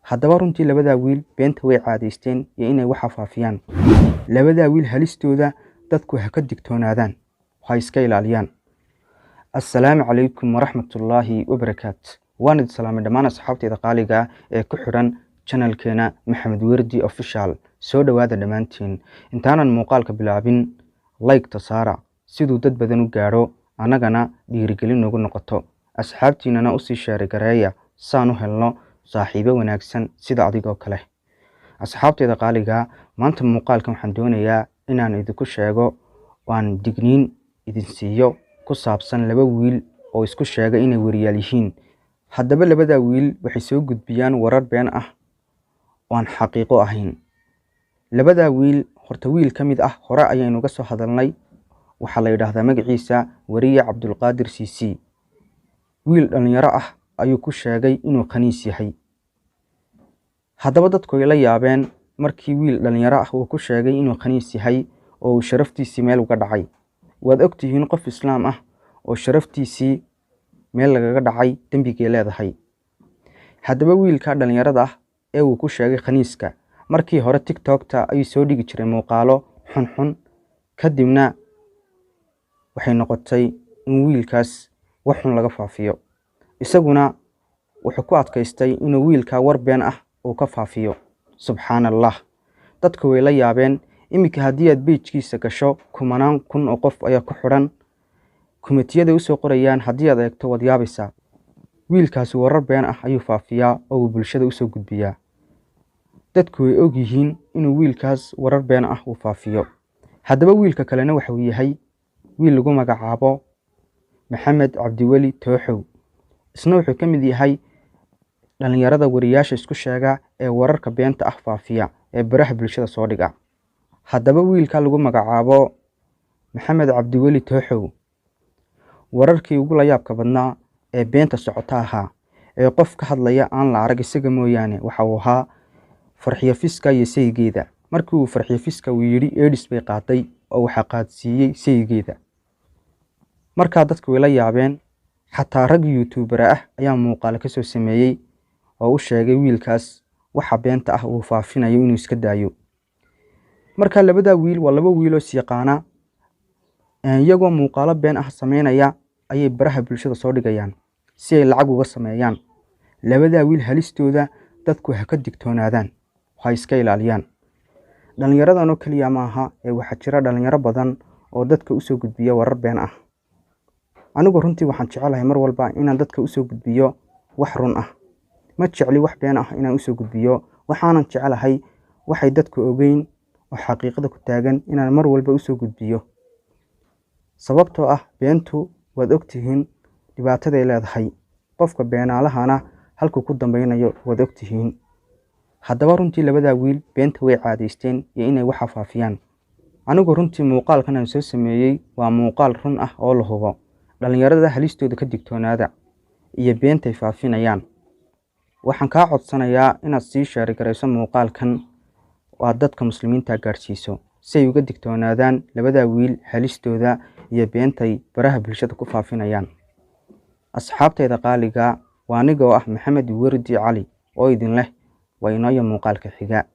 Haddaba runtii labadaa wiil beenta way caadaysteen iyo inay waxa faafiyaan. Labadaa wiil halistooda dadku ha ka digtoonaadaan, ha iska ilaaliyaan. Assalaamu calaykum waraxmatullaahi wabarakaatu. Waan idin salaamay dhammaan asxaabteyda qaaliga ah ee ku xidhan channelkeena Maxamed Werdi Official. Soo dhowaada dhammaantiin. Intaanan muuqaalka bilaabin, like-ta saara siduu dad badan u gaadho, annagana dhiirigelin noogu noqoto. Asxaabtiinana usii share gareeya saan u helno saaxiibo wanaagsan sida adigoo kale. Asxaabteyda qaaliga, maanta muuqaalkan waxaan doonayaa inaan idinku sheego, waan digniin idin siiyo ku saabsan laba wiil oo isku sheegay inay weriyaal yihiin. Haddaba labadaa wiil waxay soo gudbiyaan warar been ah oo aan xaqiiqo ahayn. Labadaa wiil, horta wiil ka mid ah hore ayaynu ga soo hadalnay. Waxaa la yidhaahdaa magaciisa Wariye Cabdulqaadir CC. Wiil dhalinyaro ah ayuu ku sheegay inuu khaniis yahay. Haddaba dadku ay la yaabeen markii wiil dhalinyaro ah uu ku sheegay inuu khaniis yahay oo uu sharaftiisii meel uga dhacay. Waad ogtihiin, qof islaam ah oo sharaftiisii meel lagaga dhacay dembigay leedahay. Haddaba wiilka dhalinyarada ah ee uu ku sheegay khaniiska, markii hore TikTokta ayuu soo dhigi jiray muuqaalo xunxun. Kadibna waxay noqotay in wiilkaas wax xun laga faafiyo. Isaguna wuxuu ku adkaystay inuu wiilka war been ah uu ka faafiyo. Subxaan Allah, dadku way la yaabeen. Iminka haddii aad page-kiisa gasho, kumanaan kun oo qof ayaa ku xidhan. Comment-iyada usoo qorayaan haddii aad eegto, waad yaabaysaa. Wiilkaasi warar been ah ayuu faafiyaa oo uu bulshada usoo gudbiyaa. Dadku way og yihiin inuu wiilkaas warar been ah uu faafiyo. Haddaba wiilka kalena waxa uu yahay wiil lagu magacaabo Maxamed Cabdiweli Tooxow. Isna wuxuu ka mid yahay dhalinyarada wariyaasha isku sheega ee wararka beenta ah faafiya ee baraha bulshada soo dhiga. Haddaba wiilka lagu magacaabo Maxamed Cabdiweli Tooxow, wararkii ugu layaabka badnaa ee beenta socota ahaa ee qof ka hadlaya aan la arag isaga mooyaane waxa uu ahaa Farxiyo Fiska iyo saygeeda. Markii uu Farxiyo Fiska uu yidhi AIDS bay qaaday oo waxaa qaadsiiyey saygeeda, markaa dadku way la yaabeen. Xataa rag YouTuber ah ayaa muuqaalo kasoo sameeyey oo u sheegay wiilkaas waxa beenta ah uu faafinayo inuu iska daayo. Marka labadaa wiil waa laba wiil oo isyaqaana. Iyagoo muuqaalo been ah sameynaya ayay baraha bulshada soo dhigayaan si ay lacag uga sameeyaan. Labadaa wiil halistooda dadku ha ka digtoonaadaan, ha iska ilaaliyaan. Dhalinyaradan oo keliya ma aha ee waxaa jira dhalinyaro badan oo dadka usoo gudbiya warar been ah. Anigu runtii waxaan jecelahay mar walba inaan dadka usoo gudbiyo wax run ah. Ma jecli wax been ah inaan usoo gudbiyo. Waxaanan jecelahay waxay dadku ogeyn oo xaqiiqada ku taagan inaan mar walba usoo gudbiyo, sababtoo ah beentu waad ogtihiin dhibaataday leedahay. Qofka beenaalahana halkuu ku dambeynayo waad ogtihiin. Haddaba runtii labadaa wiil beenta way caadaysteen iyo inay waxa faafiyaan. Anigu runtii muuqaalkan aan soo sameeyey waa muuqaal run ah oo la hubo. Dhalinyarada halistooda ka digtoonaada iyo beentay faafinayaan. Waxaan kaa codsanayaa inaad sii share garayso muuqaalkan oo aad dadka muslimiinta gaadhsiiso si ay uga digtoonaadaan labadaa wiil halistooda iyo beentay baraha bulshada ku faafinayaan. Asxaabtayda qaaliga, waa aniga oo ah Maxamed Werdi Cali oo idin leh waa inooyo muuqaalka xiga.